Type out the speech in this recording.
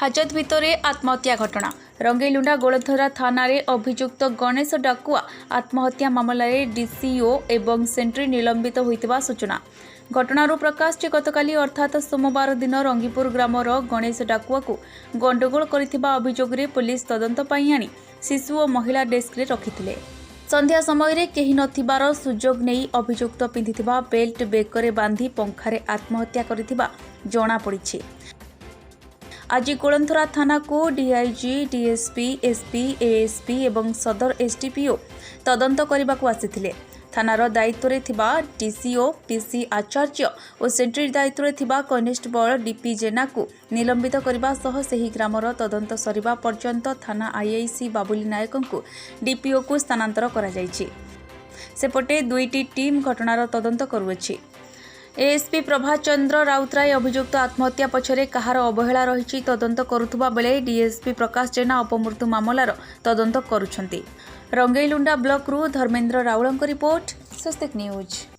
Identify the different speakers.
Speaker 1: ହାଜତ ଭିତରେ ଆତ୍ମହତ୍ୟା ଘଟଣା। ରଙ୍ଗେଇଲୁଣ୍ଡା ଗୋଳନ୍ଥରା ଥାନାରେ ଅଭିଯୁକ୍ତ ଗଣେଶ ଡାକୁଆ ଆତ୍ମହତ୍ୟା ମାମଲାରେ ଡିସିଓ ଏବଂ ସେଣ୍ଟ୍ରି ନିଲମ୍ବିତ ହୋଇଥିବା ସୂଚନା। ଘଟଣାରୁ ପ୍ରକାଶ ଯେ ଗତକାଲି ଅର୍ଥାତ୍ ସୋମବାର ଦିନ ରଙ୍ଗିପୁର ଗ୍ରାମର ଗଣେଶ ଡାକୁଆକୁ ଗଣ୍ଡଗୋଳ କରିଥିବା ଅଭିଯୋଗରେ ପୋଲିସ ତଦନ୍ତ ପାଇଁ ଆଣି ଶିଶୁ ଓ ମହିଳା ଡେସ୍କରେ ରଖିଥିଲେ। ସନ୍ଧ୍ୟା ସମୟରେ କେହି ନଥିବାର ସୁଯୋଗ ନେଇ ଅଭିଯୁକ୍ତ ପିନ୍ଧିଥିବା ବେଲ୍ଟ ବେକରେ ବାନ୍ଧି ପଙ୍ଖାରେ ଆତ୍ମହତ୍ୟା କରିଥିବା ଜଣାପଡ଼ିଛି। ଆଜି ଗୋଳନ୍ଥରା ଥାନାକୁ ଡିଆଇଜି, ଡିଏସ୍ପି, ଏସ୍ପି, ଏଏସ୍ପି ଏବଂ ସଦର ଏସ୍ଡିପିଓ ତଦନ୍ତ କରିବାକୁ ଆସିଥିଲେ। ଥାନାର ଦାୟିତ୍ୱରେ ଥିବା ଡିସିଓ ପିସି ଆଚାର୍ଯ୍ୟ ଓ ସେଣ୍ଟ୍ରି ଦାୟିତ୍ୱରେ ଥିବା କନେଷ୍ଟବଳ ଡିପି ଜେନାକୁ ନିଲମ୍ବିତ କରିବା ସହ ସେହି ଗ୍ରାମର ତଦନ୍ତ ସରିବା ପର୍ଯ୍ୟନ୍ତ ଥାନା ଆଇଆଇସି ବାବୁଲି ନାୟକଙ୍କୁ ଡିପିଓକୁ ସ୍ଥାନାନ୍ତର କରାଯାଇଛି। ସେପଟେ ଦୁଇଟି ଟିମ୍ ଘଟଣାର ତଦନ୍ତ କରୁଅଛି। ଏଏସ୍ପି ପ୍ରଭାତ ଚନ୍ଦ୍ର ରାଉତରାୟ ଅଭିଯୁକ୍ତ ଆତ୍ମହତ୍ୟା ପଛରେ କାହାର ଅବହେଳା ରହିଛି ତଦନ୍ତ କରୁଥିବା ବେଳେ ଡିଏସ୍ପି ପ୍ରକାଶ ଜେନା ଅପମୃତ୍ୟୁ ମାମଲାର ତଦନ୍ତ କରୁଛନ୍ତି। ରଙ୍ଗେଇଲୁଣ୍ଡା ବ୍ଲକରୁ ଧର୍ମେନ୍ଦ୍ର ରାଉଳଙ୍କ ରିପୋର୍ଟ, ସ୍ୱସ୍ତିକ ନ୍ୟୁଜ୍।